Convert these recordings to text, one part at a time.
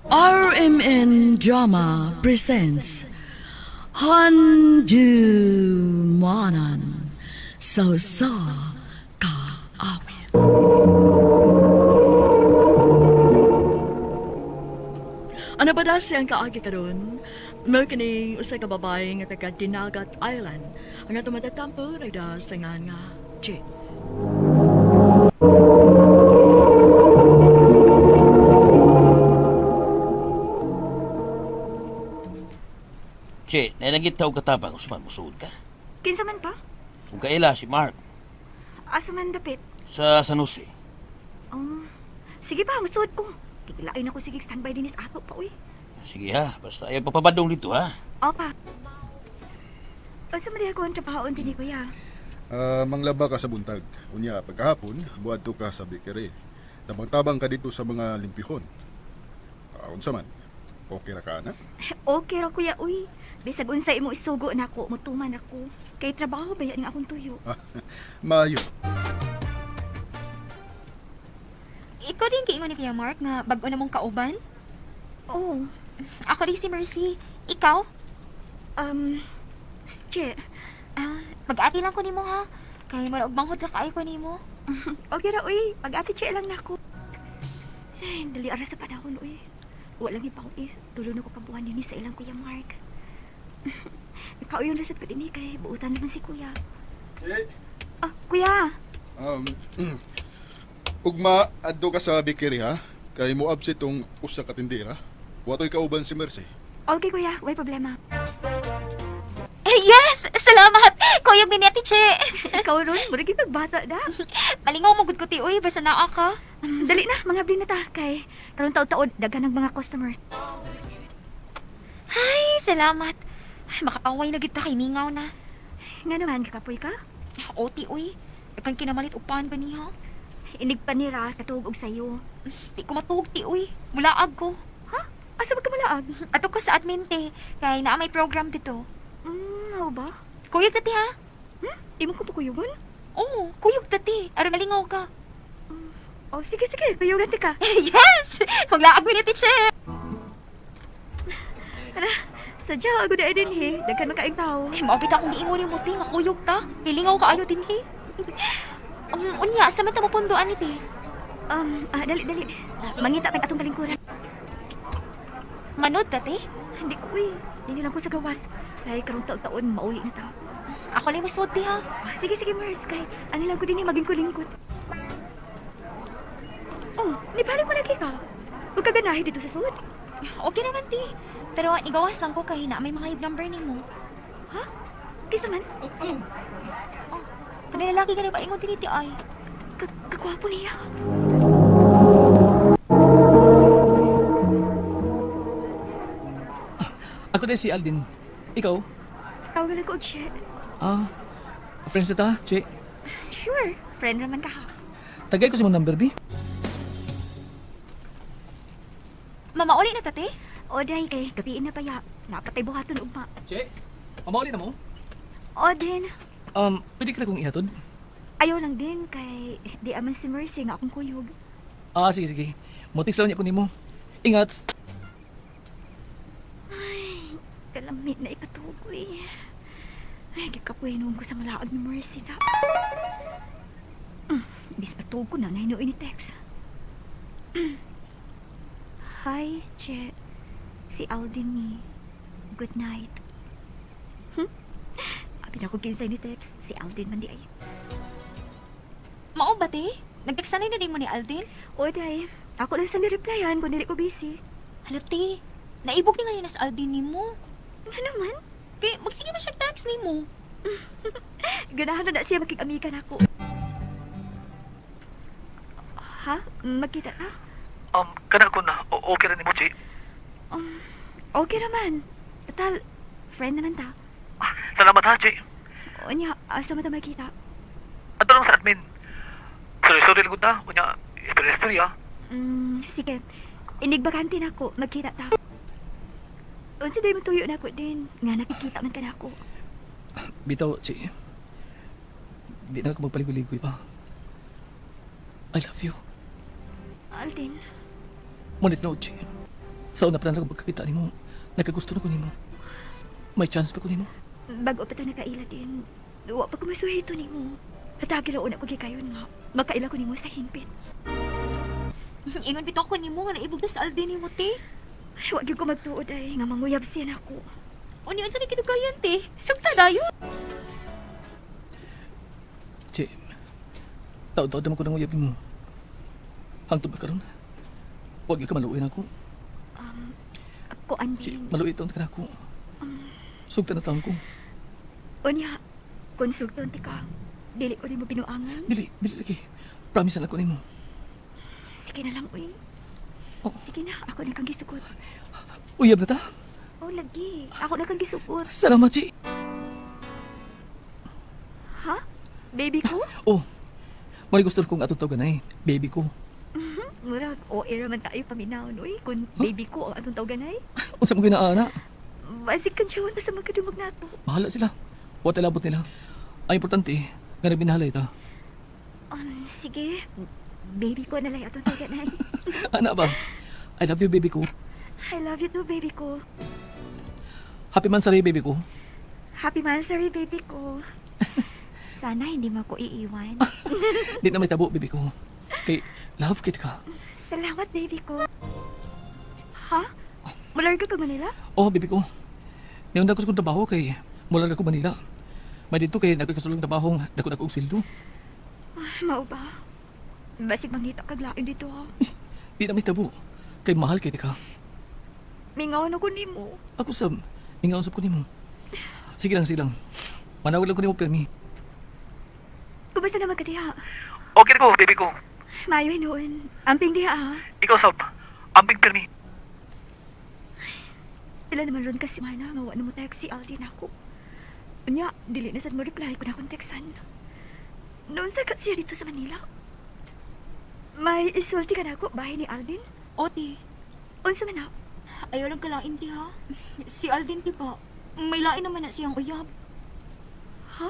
RMN Drama presents Handumanan sa sa Kaawit. Ano ba dasi ang kaagi karon? Mao kining usa ka babae nga taga Dinagat Island. Ang atong matatampo nagda sa nga Che. Che, nainagit tao katabang, usuman, musuod ka. Kinsa man pa? Kung kaila, si Mark, Asa man dapit? Sa San Jose. Sige pa, musuod ko. Tiglain ako sige standby dinis ato pa, uy. Sige ha, basta ayaw papabadong dito ha. Opa. Unsa man diha ko ang trabahoon dinhi, kuya? Manglaba ka sa buntag. Unya, pagkahapon, buadto ka sa bakery. Tabang-tabang ka dito sa mga limpihon. Unsa man? Okay ra ka na? Okay ra, kuya, uy. Bisag unsa imo isugo nako, mutuman ako. Kay trabaho ba yan nga akong tuyo? Maayo. Ikaw din kiingon ni Kuya Mark nga bag-o na mong kauban? Oo. Ako rin si Mercy. Ikaw? Che. Mag-ati lang ko nimo ha. Kay mura og manghod ra kaayo ko nimo. Okay ra uy, mag-ati che lang nako. Ay, dali ara sa panahon uy. Wa lang ipaw eh. Tulo na ko kabuhan dinhi sa ilang Kuya Mark. Nakauyon ra sad ko dinhi kay buutan naman si Kuya. Eh, Ah, Kuya. Ugma, adto ka sa bakery ha. Kay mo absent tong usa ka tindera. Watoy kauban si Mercy. Okay kuya, way problema. Eh, yes! Salamat! Kuyog mi ni Ate Che. Ikaw ron, murag yung pagbata da. Malingaw mo gud ko ti uy, basta naa ka. Dali na, mga na ta kay karon taod-taod daghan ng mga customers. Ay, salamat. Ay, makapaway na gid ta kay mingaw na. Nga naman, kakapoy ka? Oti uy, daghan kinamalit upan ganiha. Inig pa nira katuog og sayo. Di ko matuog ti uy, mulaag ko. Ha? Asa ba ka malaag? Ato ko sa admin te, kay naa may program dito. How ba? Kuyog ta ti ha? Imo ko pa kuyugon? Oo, kuyog ta ti. Aron malingaw ka. Oh, sige sige, kuyugan ti ka. Yes! Maglaag mi ni Ate Che. Hala, sadya ako na din he. Daghan man kaayong tao. Ay, maupit akong giingon nimo ti nga kuyog ta. Gilingaw ka ayo dinhi. Unya, sa man ta mapundoan ni ti? Dali dali. Mangita tag atong kalingkuran. Manod ta ti? Hindi ko uy. Dili lang ko sa gawas. Kay karong taon-taon mauli na ta. Ako lang musuod ti ha. Ah, sige sige Mers, kay ano lang ko din maging kulingkot. Oh, nibalik mo lagi ka. Huwag ka ganahe dito sa sud. Okay naman ti. Pero igawas lang ko kay na may mga number nimo. Ha? Kisa man? Oh, kanila lagi ka na ba ingon dinhi ti ay? Kagwapo niya. Ako din si Aldin. Ikaw? Tawagan ko og shit. Friends na ta, Che. Sure, friend raman ka ha. Tagay ko sa mong number, B. Mamauli na ta, te? O, day, kay gabiin na paya. Napatay buhaton ugma. Che, mamauli na mo? O, din. Pwede ka na kong ihatod? Ayaw lang din, kay di aman si Mercy nga akong kuyog. Sige, sige. Motik lang niya ko nimo. Ingat! Ay, kalamit na ikatugoy. Ay, gikapuy noon ko sa malaag ni Mercy na. Bis patug ko na, nahinuin ni text. Hi, Che. Si Aldin ni. Good night. Abi na ko kinsay ni text. Si Aldin man di ay. Mao ba, te? Nagteksanay na din mo ni Aldin? O, day. Ako lang sa nireplyan kung dili ko busy. Hala, te. Naibog ni ngayon na sa Aldin ni mo. Nga naman? Kay, magsige man siya text ni mo. Ganahan na siya makig-amigan ako. Ha? Magkita ta? Kana ko na. Okay ra nimo, Che? Okay raman. Total, friend naman ta. Salamat ha, Che. Unya, asa man ta magkita? Ato lang sa admin. Sorry, sorry lang ta. Unya, istorya, istorya. Sige. Inigbakante na ako. Magkita ta. Unsa day mo tuyo na ako din. Nga nakikita man ka na ako. Bitaw, Che. Di na ako magpaligoy-ligoy pa. I love you. Aldin. Ngunit no, Che. Sa una pa lang ako magkakita nimo, nagkagusto na ko nimo. May chance pa ko nimo. Bago pa ta nakaila din. Wa pa ko masuhito nimo. Hatagi lang una ko gikayon nga. Makaila ko nimo sa hingpit. Ingon bitaw ko nimo nga naibog na sa Alden nimo, te. Ay, wa gyud ko magtuod ay nga manguyab siya nako. Uni unsa ni kinugayan, te? Sugta dayon. Che, taod-taod naman ko nang uyab nimo. Hangtod ba karon? Huwag ka maluoy na ako. Ako Che, Alden. maluoy taon ka na ako. Sugta na taon ko. Unya, kung sugton ti ka, dili ko nimo binuangan. Dili, dili lagi. Promise na lang ko nimo. Sige na lang, uy. Oh. Sige na, ako na kang gisukot. Uyab na ta. Oh, lagi. Ako na kang gisukot. Salamat, Che. Ha? Baby ko? Oh, may gusto kong atong tawagan ay. Baby ko. Murag, o era man tayo paminaw, uy. Kung baby ko ang atong tawagan ay. Unsa mo ginaana? Basig kan siya na sa magkadumag nato. Bahala sila. Wa talabot nila. Ang importante, nga nagbinahalay ta. Sige. Baby ko na lang atong tawagan ay. Ana ba? I love you, baby ko. I love you too, baby ko. Happy man baby ko. Happy Mansary, baby ko. Sana hindi mo ako iiwan. Di na may tabo, baby ko. Kay, love kit ka. Salamat, baby ko. Ha? Mularga ka Manila? Oh, baby ko. Niunda ko sa kong trabaho kay mula na ko Manila. May dito kay nagkakasulong trabaho dako na ko og sweldo. Ay, mao ba? Basig mangita kag lain dito ha. Di na may tabo. Kay mahal kay ka. Mingaw na ko nimo. Ako sab, ingaon sab ko nimo. Sige lang, sige lang. Manawag lang ko nimo pirmi. Kumusta naman ka diha? Okay ko, baby ko. Maayo hinuon. Amping diha ha. Ikaw sab. Amping pirmi. Sila naman ron kasi mana nga wa na mo text si Alden ako. Unya, dili na sad mo reply kung akong textan. Noon sa siya dito sa Manila. May isulti ka na ako bahay ni Alden? O, te. Unsa man na? Ayaw lang ka lang inti, ha? Si Alden, ti ba? May lain naman na siyang uyab. Ha?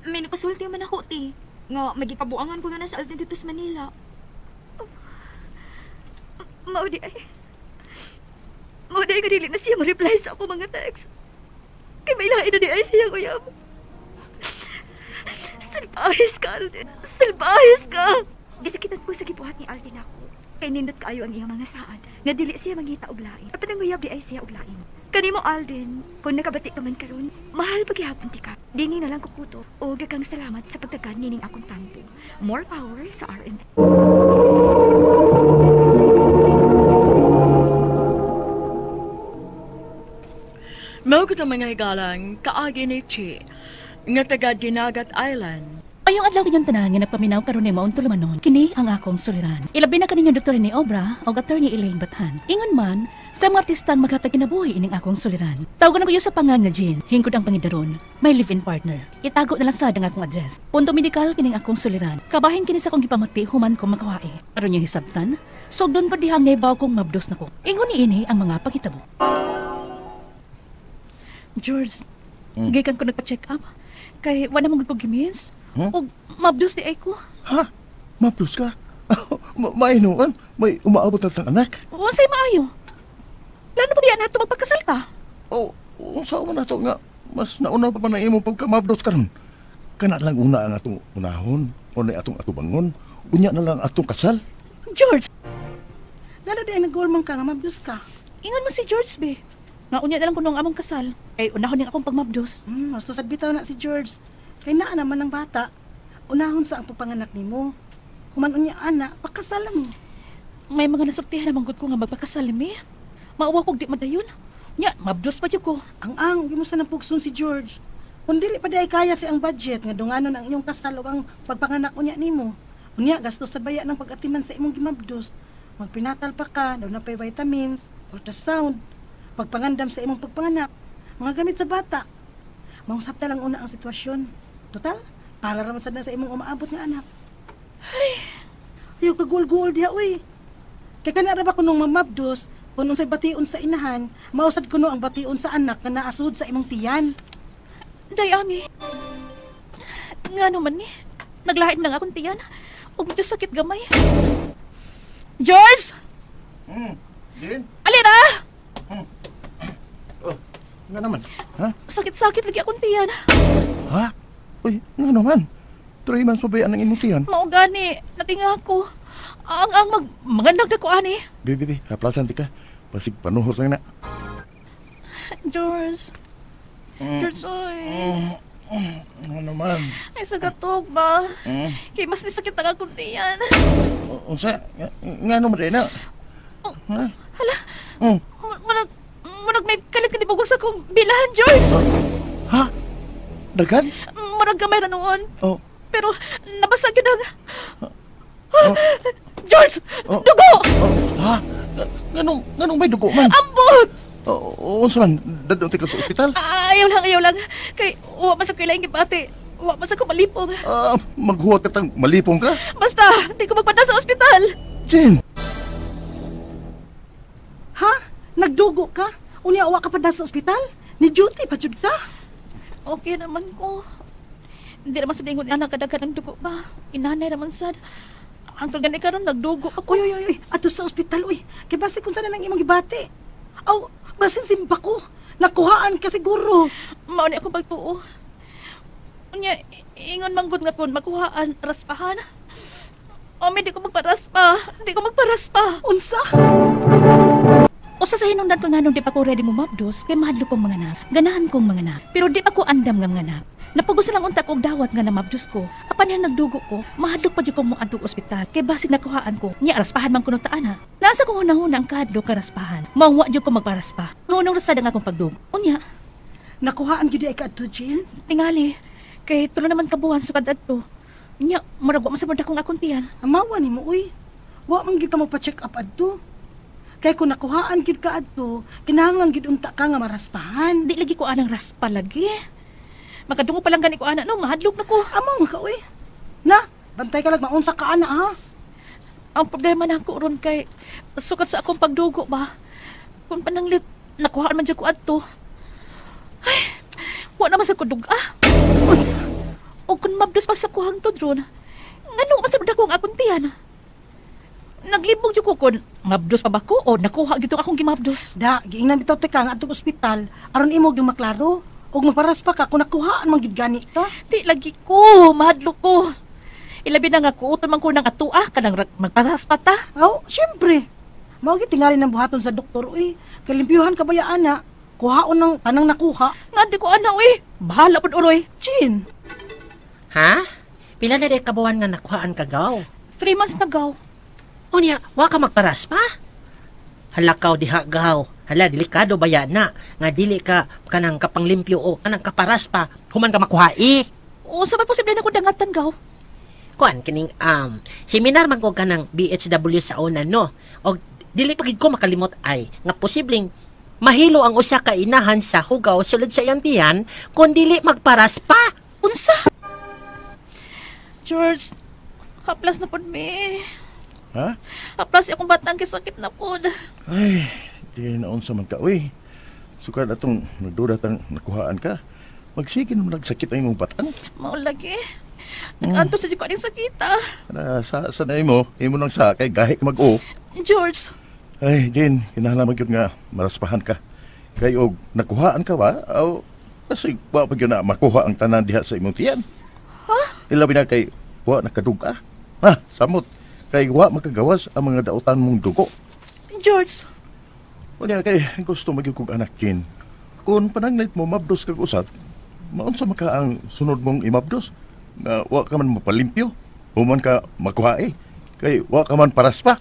May nakasulti man ako, te. Nga, magikabuangan ko nga na sa Alden dito sa Manila. Mao di ay. Mao di ay nga dili na siya mo-reply sa ako mga text. Kay may lain na di ay siya uyab. Salbahis ka, Alden. Salbahis ka! Gisakitan ko sa gibuhat ni Alden ako. Kay nindot kaayo ang iyang mga saad. Nga dili siya mangita og lain. Apan ang uyab di ay siya og lain. Kanimo Alden, kung nakabati ka man karon, mahal paghihapon ti ka. Dini na lang kukuto o gakang salamat sa pagtagan nining akong tampo. More power sa RMN. Mao ko mga higalang kaagi ni Chi nga taga Dinagat Island. Ayong adlaw kinyong tanan nga nagpaminaw karon ni maong tulumanon, kini ang akong suliran. Ilabi na kaninyong Dr. Rene Obra o Attorney Elaine Bathan. Ingon man, sa mga artistang maghatag kinabuhi ining akong suliran. Tawagan ko sa pangan nga Jean, hingkod ang pangidaron, may live-in partner. Itago na lang sad ang akong address. Punto medikal kining akong suliran. Kabahin kini sa akong gipamati human ko makawae. Aron yung hisabtan, sugdon pa dihang naibaw kong mabdos nako. Ingon ni ini ang mga pagitabo. George, gikan ko nagpa-check up. Kay wala mong ko gimins. Hmm? Og mabdos di ay ko. Ha? Mabdos ka? Mainuan? May umaabot na tang anak? Unsay maayo? Lano pa biya nato magpagkasal ta? O, unsa man nato nga mas nauna pa man ang imong pagkamabdos karon. Kana lang una ang atong unahon, o na atong atubangon, unya na lang atong kasal. George, Lalo di ay nag-goal ka nga mabdos ka. ingon mo si George be. Nga unya na lang kuno ang among kasal. Kay unahon ning akong pagmabdos. Mas sad bitaw na si George. Kay naa naman ang bata. Unahon sa ang pagpanganak nimo. Human unya ana, pakasal mo. May mga nasultihan naman gud ko nga magpakasal mi. Maawa kog di madayon. Nya, mabdos pa jud ko. Ang ang gimo sa napugson si George. Kung dili pa di ay kaya si ang budget nga dunganon ang inyong kasal ug ang pagpanganak unya nimo. Unya gastos sa baya ng pag-atiman sa imong gimabdos. Magpinatal pa ka, daw na pay vitamins, ultrasound, pagpangandam sa imong pagpanganak, mga gamit sa bata. Mausap ta lang una ang sitwasyon. Total, para raman sad na sa imong umaabot nga anak. Ay, ayaw ka gul-gul diha uy. Kay kana ra ba kunong mamabdos, kung unsay bation sa inahan, mausad kuno ang bation sa anak nga naasud sa imong tiyan. Day ami. Nga naman ni. Naglain na nga akong tiyan. Ug medyo sakit gamay. George! Jane? Alin ah! Nga naman? Ha? Sakit-sakit lagi akong tiyan. Ha? Uy, nga naman? 3 months pa ba yan ang imong tiyan? Mao gani, natinga ako. Ang manganak na ko ani. Bi, haplasan ti ka. Pasig panuhor lang na. George. George, oy. Ano naman? Ay, sagatog ba? Kay mas nisakit ang akong tiyan. Unsa? Nga naman rin na? Ha? Hala. Murag may kalit ka di bugos akong bilahan, George. Ha? Daghan? Murag gamay na noon. Oh. Pero nabasag yun ang... George! Oh. Dugo! Oh. Ha? Nganong may dugo man? Ambot! Unsa man? Dadto ka sa ospital? Ayaw lang. Kay wa man sa kailangan gibati. Wa man sa ko malipong. Maghuwat ka tang malipong ka? Basta, di ko magpada sa ospital. Jen! Ha? Nagdugo ka? Unya wa ka pa sa ospital? Ni duty pa jud ka? Okay naman ko. Hindi naman sa dingon anak kadaghan ang dugo ba? Inanay naman sad. Ang gani karon nagdugo ako. Uy, ato sa ospital uy. Kay basi kung saan na lang imong gibati. Aw, basin simba ko. Nakuhaan ka siguro. Mao ni ako pagtuo. Unya ingon manggod nga kun makuhaan raspahan. O may di ko magparaspa. Di ko magparaspa. Unsa? Usa sa hinungdan ko nganong di pa ko ready mo mabdos kay mahadlok kong manganak. Ganahan kong manganak. Pero di pa ko andam nga manganak. Napugusan lang unta kog dawat nga namabdos ko. Apan yang nagdugo ko, mahadlok pa jud ko moadtong ospital kay basig nakuhaan ko. Nya raspahan man kuno ta ana. Nasa kong hunahuna ang kahadlok ka raspahan. Mao wa jud ko magparaspa. Ngunong rasad ang akong pagdugo. Unya, nakuhaan jud ay kaadto, Jean? Tingali kay tulo naman ka buwan sukad adto. Nya murag wa man sa akong akong tiyan. Amawa nimo uy. Wa man gyud ka magpa-check up adto. Kay kung nakuhaan gyud ka adto, kinahanglan gyud unta ka nga maraspahan. Di lagi ko anang raspa lagi. Makadungo pa lang gani ko ana no, mahadlok na ko. Amo man ka uy. Na, bantay ka lang maunsa ka ana ha. Ang problema na ako ron kay sukat sa akong pagdugo ba. Kung pananglit nakuhaan man jud ko adto. Ay, wa na man sa ko duga. O kung mabdos pa sa kuhang to ron, ngano man sa ko ang akong tiyan. Naglibog jud ko kun mabdos pa ba ko o nakuha gyud akong gimabdos. Da, giingnan bitaw te ka nga adtong ospital aron imo gyud maklaro. Og magparaspa ka kung nakuhaan man gyud gani ka. Di lagi ko, mahadlok ko. Ilabi na nga kuuton man ko ng atua kanang magparaspa ta. Aw, syempre. Mao gyud tingali ng buhaton sa doktor uy. Kalimpyuhan ka baya ana. Kuhaon ng tanang nakuha. Nga di ko ana uy. Bahala pud uroy. Chin. Ha? Pila na di kabuan nga nakuhaan ka gaw? 3 months na gaw. Unya, wa ka magparaspa? Halakaw diha gaw. Hala, delikado ba yan na? Nga dili ka kanang kapanglimpyo o kanang kaparaspa, human ka makuha eh. O, sa may posible na ko dangatan gaw? Kuan, kining seminar man ko kanang BHW sa una, no? O, dili pa gid ko makalimot ay, nga posibleng mahilo ang usa ka inahan sa hugaw sulod sa iyang tiyan, kung dili magparaspa. Unsa? George, haplas na pod mi. Ha? Haplas akong batang kisakit na pod. Ay, di naunsa man ka, uy. Sukad atong nagduda tang nakuhaan ka. Magsige naman nagsakit ang imong batang. Mao lagi. Nag-antos sa ko aning sakita. Sa na imo, imo nang sa kay gahi mag-o. George. Ay, Jane, kinahanglan man gyud nga maraspahan ka. Kay og nakuhaan ka ba? Aw, kasi wa pa gyud na makuha ang tanan diha sa imong tiyan. Ha? Ilabi na kay wa nakadug-a. Ha, samot. Kay wa makagawas ang mga dautan mong dugo. George. Unya kay gusto magyud kog anak, Jane. Kung pananglit mo mabdos kag usab, maunsa man ka ang sunod mong imabdos? Nga wa ka man mapalimpyo, human ka makuha eh. Kay wa ka man paraspa.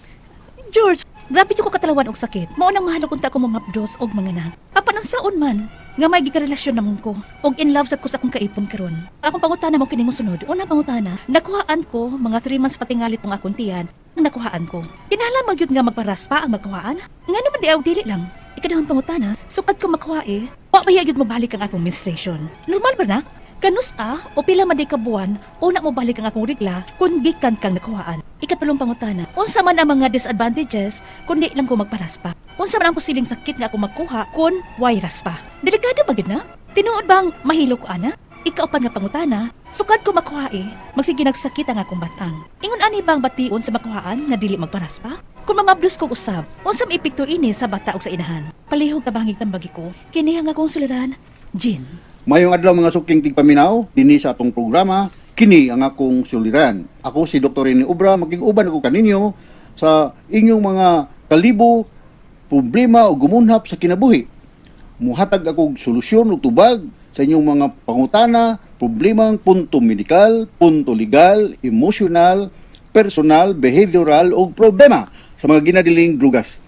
George, grabe jud ko katalawan og sakit. Mao nang mahal unta ko mamabdos og manganak. Apan ang saon man nga may gikarelasyon namon ko og in love sad ko sa akong kaipon karon. Akong pangutana mo kini mo sunod. Unang pangutana, nakuhaan ko mga 3 months patingali tong akong tiyan. Nakuhaan ko. Kinahanglan man gyud nga magparaspa ang makuhaan. Ngano man di aw dili lang. Ikadahang pangutana, sukad ko makuha eh. Wa pa gyud mobalik ang akong menstruation. Normal ba na? Kanus a o pila man di ka buwan una mo balik ang akong regla kung gikan kang nakuhaan. Ikatulong pangutana, unsa man ang mga disadvantages kun di lang ko magparaspa? Unsa man ang posibleng sakit nga ako makuha kun way raspa? Delikado ba gid na? Tinuod bang mahilo ko ana? Ikaupat nga pangutana, sukad ko makuha eh, magsige nagsakit ang akong batang. Ingon ani bang bation sa makuhaan nga dili magparaspa? Kung mamabdos kog usab, unsa may epekto ini sa bata ug sa inahan? Palihog tabangig tambagi ko, kini ang akong suliran, Jean. Mayong adlaw, mga suking tigpaminaw, dinhi sa atong programa, kini ang akong suliran. Ako si Dr. Rene Obra, makig-uban ako kaninyo sa inyong mga kalibo, problema o gumunhap sa kinabuhi. Muhatag ako og solusyon o tubag sa inyong mga pangutana, problemang punto medikal, punto legal, emosyonal, personal, behavioral o problema sa mga ginadiling drugas.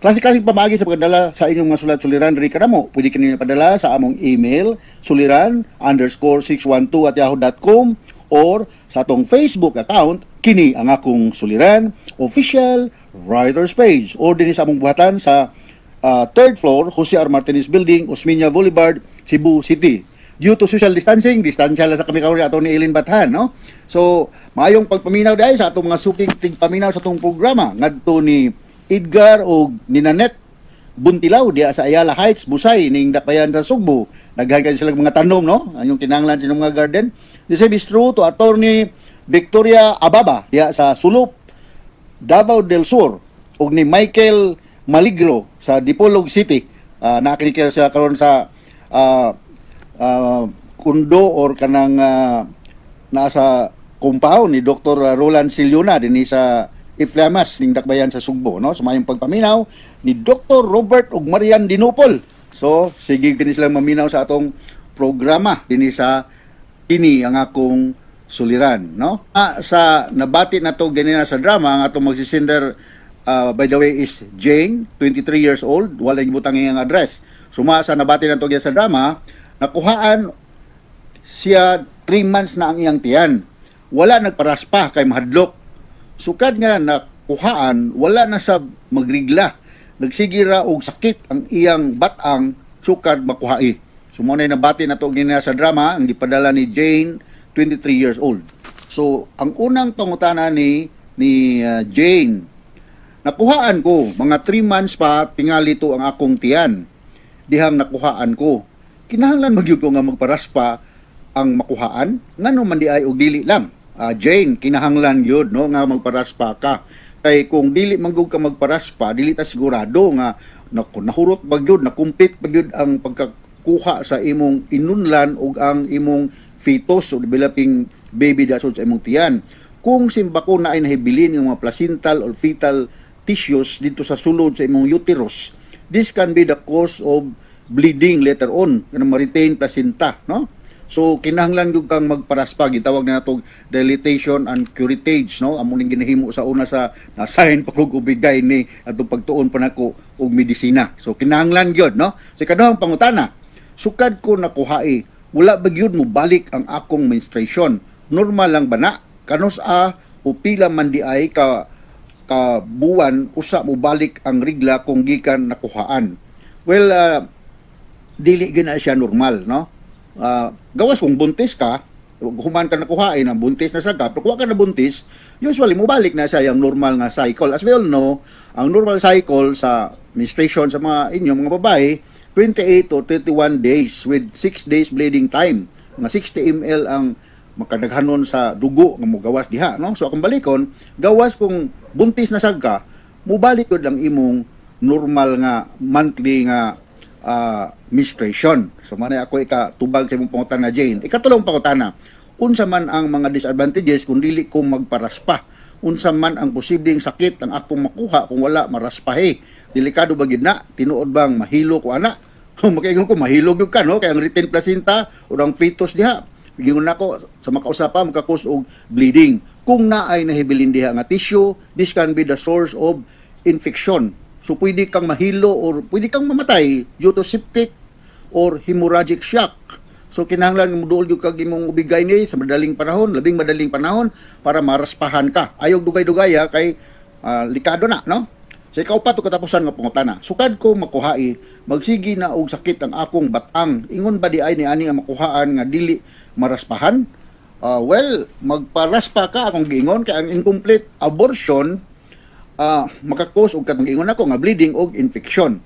Klase-klaseng pamaagi sa pagdala sa inyong mga sulat suliran diri kanamo. Pwede kanino padala sa among email suliran_612@yahoo.com or sa atong Facebook account, kini ang akong suliran official writers page, or dinhi sa among buhatan sa third floor, Jose R. Martinez Building, Osmeña Boulevard, Cebu City. Due to social distancing, distansya lang sa kami karon ato ni Eileen Bathan, no? So, maayong pagpaminaw dahil sa atong mga suking tigpaminaw sa atong programa ngadto ni Edgar o ni Nanette Buntilaw diya sa Ayala Heights, Busay, ning Dakbayan sa Sugbo. Naghan kayo sila mga tanom, no? Anyong kinahanglan sa inyong mga garden. The same is true to Attorney Victoria Ababa diya sa Sulop, Davao del Sur, ug ni Michael Maligro sa Dipolog City. Nakinig siya karon sa kundo or kanang nasa compound ni Dr. Roland Siliona dinhi sa Iflamas ning Dakbayan sa Sugbo, no? So mayong pagpaminaw ni Dr. Robert ug Marian Dinupol. So sige kini silang maminaw sa atong programa dinhi sa kini ang akong suliran, no? Sa nabati na to ganina sa drama, ang atong magsisender, by the way, is Jane, 23 years old, wala butang iyang address. Suma sa nabati na to sa drama, nakuhaan siya 3 months na ang iyang tiyan. Wala nagparaspa kay mahadlok. Sukad nga nakuhaan, wala na sa magrigla. Nagsigira og sakit ang iyang batang sukad makuhai. So mo na nabati na to ganina sa drama, ang gipadala ni Jane, 23 years old. So ang unang pangutana ni Jane, nakuhaan ko mga 3 months pa tingali to ang akong tiyan. Dihang nakuhaan ko. Kinahanglan magyud ko nga magparaspa ang makuhaan, ngano man di ay og dili lang? Jane, kinahanglan gyud, no, nga magparaspa ka. Kay kung dili man gud ka magparaspa, dili ta sigurado nga nahurot ba gyud, na complete ba gyud ang pagkakuha sa imong inunlan ug ang imong fetus o developing baby dasod sa imong tiyan. Kung simbako na ay nahibilin ng mga placental or fetal tissues dito sa sulod sa imong uterus, this can be the cause of bleeding later on, kanang ma-retain placenta, no? So kinahanglan gyud kang magparaspa, gitawag na nato dilatation and curettage, no? Amo ning ginahimo sa una sa nasign pa kog ubigay ni atong pagtuon pa nako og medisina. So kinahanglan gyud, no? Sa ikaduhang pangutana, sukad ko nakuhai, wala ba gyud mo balik ang akong menstruation? Normal lang ba na? Kanus a o pila man di ay ka ka buwan usa mo balik ang rigla kung gikan nakuhaan? Well, dili gyud na siya normal, no? Gawas kung buntis ka, human ka nakuhain ang buntis na sa ka, pero kung ka na buntis, usually mobalik na siya yung normal nga cycle. As we all know, ang normal cycle sa menstruation sa mga inyong mga babae, 28 to 31 days with 6 days bleeding time. Mga 60 ml ang makadaghanon sa dugo nga mogawas diha, no? So akong balikon, gawas kung buntis na sad ka, mobalik gud ang imong normal nga monthly nga menstruation. So manay ako ikatubag sa imong pangutana, Jane. Ikatulong pangutana, unsa man ang mga disadvantages kung dili ko magparaspa? Unsa man ang posibleng sakit ang akong makuha kung wala maraspahe? Delikado ba gid na? Tinuod bang mahilo ko ana? Makaingon ko mahilo gyud ka, no, kay ang retained placenta o ang fetus diha. Gingon nako sa makausapa maka-cause og bleeding. Kung naay nahibilin diha nga tissue, this can be the source of infection. So pwede kang mahilo or pwede kang mamatay due to septic or hemorrhagic shock. So kinahanglan nga moduol gyud kag imong ubigay ni sa madaling panahon, labing madaling panahon para maraspahan ka. Ayaw dugay-dugaya kay likado na, no? Sa ikaw pa to katapusan nga pangutana. Sukad ko makuhai, magsigi na og sakit ang akong batang. Ingon ba di ay ni ani nga makuhaan nga dili maraspahan? Well, magparaspa ka akong giingon kay ang incomplete abortion maka-cause og katong giingon ako nga bleeding og infection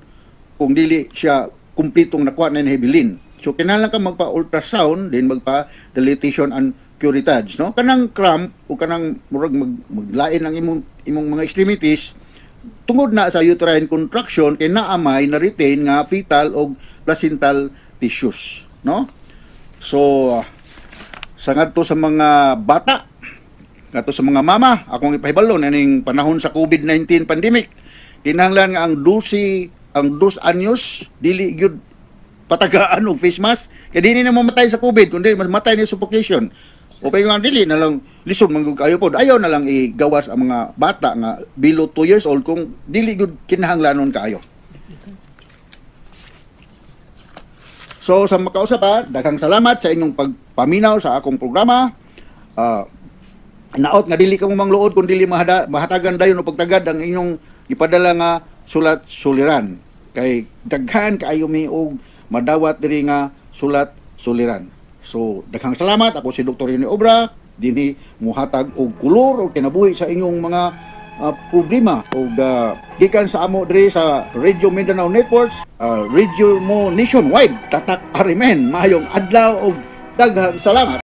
kung dili siya kumpletong nakuha na nahibilin. So kinahanglan ka magpa-ultrasound din, magpa dilatation and curettage, no? Kanang cramp o kanang murag maglain ang imong imong mga extremities, Tungod na sa uterine contraction kay naa may na retain nga fetal og placental tissues, no? So sa ngadto sa mga bata, ngadto sa mga mama, akong ipahibalo aning panahon sa COVID-19 pandemic, kinahanglan nga ang 12, ang 2 anyos dili gyud patagaan og face mask kay dili na mamatay sa COVID kundi mas matay ni suffocation. O kay nga dili na lang lisod man gud kayo pod, ayaw na lang igawas ang mga bata nga below 2 years old kung dili gyud kinahanglanon kaayo. So sa makausap pa, daghang salamat sa inyong pagpaminaw sa akong programa. Naot nga dili ka mo mangluod kung dili mahatagan dayon o pagtagad ang inyong ipadala nga sulat suliran kay daghan kaayo mi og madawat diri nga sulat suliran. So daghang salamat. Ako si Dr. Rene Obra, dinhi muhatag og kolor o kinabuhi sa inyong mga problema og gikan sa amo diri sa Radio Mindanao Networks, Radio mo nationwide. Tatak arimen, maayong adlaw og daghang salamat.